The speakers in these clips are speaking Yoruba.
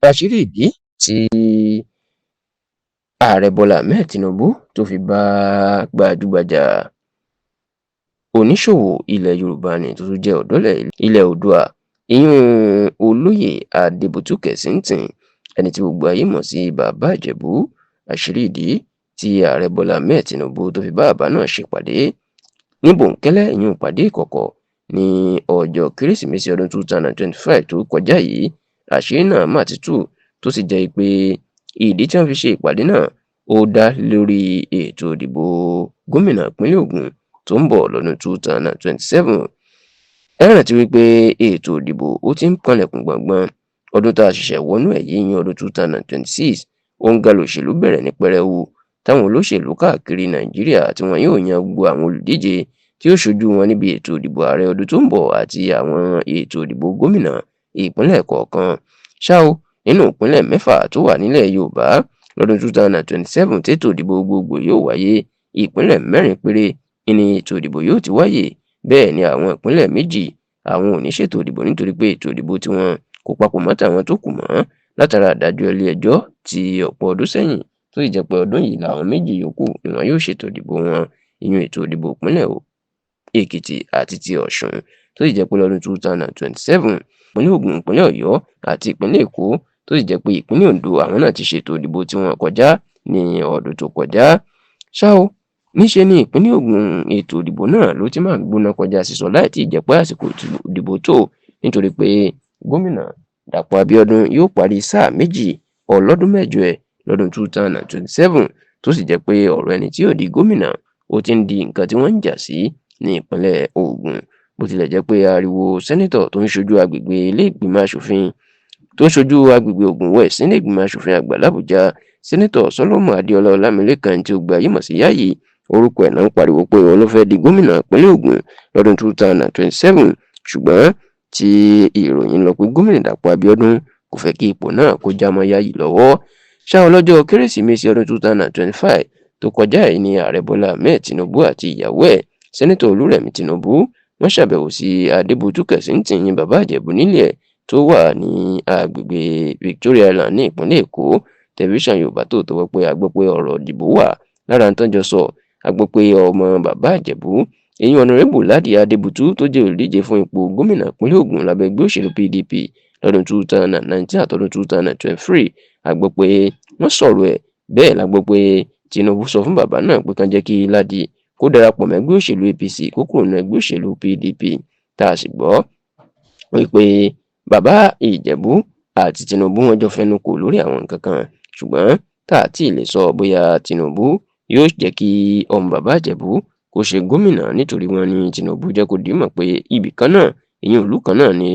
Àṣírí ìdí tí Ààrẹ Bọ́lá Ahmed Tinubu tó fi bá gbajúgbajà oníṣòwò ilẹ̀ Yorùbá ní tó tún jẹ́ ọ̀dọ́lẹ̀ ilẹ̀ Oòduà, ìyún Olóyè Adébútú Kessington, ẹni tí gbogbo ayé mọ̀ sí Bàbá Ìjẹ̀bú. Àṣírí ìdí tí Ààrẹ Bọ́lá Ahmed Tinubu tó fi bá bàbá náà ṣèpàdé ní bòńkẹ́lẹ́, ìyún ìpàdé ìkọ̀kọ̀ ní ọjọ́ Kérésìmesì ọdún 2025 tó kọjá yìí, àṣírí náà mà ti tú, tó sì jẹ́ pé ìdí tí wọ́n fi ṣe ìpàdé náà ó dá lórí ètò ìdìbò gómìnà ìpínlẹ̀ Ògùn tó ń bọ̀ lọ́dún 2027. Ẹ rántí wípé ètò ìdìbò ó ti ń kanlẹ̀kùn gbọ̀ngbọ̀n. Ọdún tá a ṣẹ̀ṣẹ̀ wọnú ẹ̀ yìí ní ọdún 2026, òǹgà lòṣèlú bẹ̀rẹ̀ ní pẹrẹwu, táwọn olóṣèlú káàkiri Nàìjíríà tí wọn yóò yan gbogbo àwọn olùdíje tí ó ṣojú wọn níbi ètò ìdìbò ààrẹ ọdún tó ń bọ̀ àti àwọn ètò ìdìbò gómìnà ìpínlẹ̀ kọ̀ọ̀kan. Ṣá o, nínú ìpínlẹ̀ mẹ́fà tó wà nílẹ̀ Yorùbá lọ́dún 2027 tètò ìdìbò gbogbogbò yóò wáyé, ìpínlẹ̀ mẹ́rin péré ní ètò ìdìbò yóò ti wáyé. Bẹ́ẹ̀ ni àwọn ìpínlẹ̀ méjì àwọn ò ní ṣètò ìdìbò nítorí pé ètò ìdìbò tiwọn kò papọ̀ mọ́ tàwọn tó kù mọ́ látara àdájọ́ ilé ẹjọ́ ti ọ̀pọ̀ ọdún sẹ́yìn, tó sì jẹ́ pé ọdún yìí làwọn méjì yòókù ni wọn yóò ṣètò ìdìbò wọn, ìyún ètò ìdìbò ìpínlẹ̀ Èkìtì àti ti Ọ̀ṣun, tó sì jẹ́ pé lọ́dún 2027 ìpínlẹ̀ Ògùn, ìpínlẹ̀ Ọ̀yọ́ àti ìpínlẹ̀ Èkó, tó sì jẹ́ pé ìpínlẹ̀ Oǹdó àwọn náà ti ṣètò ìdìbò tiwọn kọjá ní ọdún tó kọjá. Ṣá o, níṣe ní ìpínlẹ̀ Ògùn ètò ìdìbò náà ló ti máa gbóná kọjá sísọ láì tí ì jẹ́ pé àsìkò ìdìbò tó, nítorí pé gómìnà Dàpọ̀ Abíọ́dún yóò parí sáà méjì ọlọ́dún mẹ́jọ ẹ̀ lọ́dún 2027, tó sì jẹ́ pé ọ̀rọ̀ ẹni tí yóò di gómìnà ó ti ń di nǹkan tí wọ́n ń jà sí ní ìpínlẹ̀ Ògùn. Bó tilẹ̀ jẹ́ pé ariwo sẹ́nítọ̀ tó ń ṣojú agbègbè ilé ìgbìmọ̀ asòfin tó ń ṣojú agbègbè Ògùn West nílé ìgbìmọ̀ asòfin àgbà l'Àbújá, Sẹ́nítọ̀ Solomon Adéọlá Ọlámilékan tí ó gba ayé mọ̀ sí Yáyì, orúkọ ẹ̀ náà ń pariwo pé òun ló fẹ́ di gómìnà ìpínlẹ̀ Ògùn lọ́dún 2027, ṣùgbọ́n tí ìròyìn lọ pé gómìnà Dàpọ̀ Abíọ́dún kò fẹ́ kí ipò náà kó já mọ́ Yáyì lọ́wọ́. Ṣá, ọlọ́jọ́ Kérésìmesì ọdún 2025 tó kọjá yìí ní Ààrẹ Bọ́lá Ahmed Tinubu àti ìyàwó ẹ̀, Sẹ́nítọ̀ Olúrẹ̀mí Tinubu, wọ́n ṣàbẹ̀wò sí Adébútú Kessington, Bàbá Ìjẹ̀bú, nílé ẹ̀ tó wà ní agbègbè Victoria Island ní ìpínlẹ̀ Èkó. Tẹlifíṣàn Yorùbá tó tọwọ́ pé a gbọ́ pé ọ̀rọ̀ ìdìbò wà lára ń tán jọ sọ. A gbọ́ pé ọmọ Bàbá Ìjẹ̀bú, èyí Ọ̀nàrẹ́bù Ládì Adébútú, tó jẹ́ olùdíje fún ipò gómìnà ìpínlẹ̀ Ògùn lábẹ́ ẹgbẹ́ òṣèlú PDP lọ́dún 2019 àtọdún 2023, a gbọ́ pé wọ́n sọ̀rọ̀ ẹ̀. Bẹ́ẹ̀ la gbọ́ pé Tinubu sọ fún bàbá náà pé kán jẹ́ kí Ládì kó darapọ̀ mẹ́gbẹ́ òṣèlú APC, kó kúrò nínú ẹgbẹ́ òṣèlú PDP, tá a sì gbọ́ wípé Bàbá Ìjẹ̀bú àti Tinubu wọn jọ fẹnu kò lórí àwọn nǹkan kan, ṣùgbọ́n tá a ti lè sọ bóyá Tinubu yóò jẹ́ kí ọmọ Bàbá Ìjẹ̀bú kó ṣe gómìnà, nítorí wọ́n ní Tinubu jẹ́ kó dìímọ̀ pé ibì kan náà, ìyẹn ìlú kan náà ni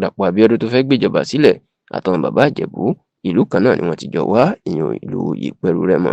Dàpọ̀ Abíọ́dún tó fẹ́ gbéjọba sílẹ̀ àtàwọn Bàbá Ìjẹ̀bú, ìlú kan náà ni wọ́n ti jọ wá, ìyẹn ìlú Ìpẹ̀rù Rẹ́mọ.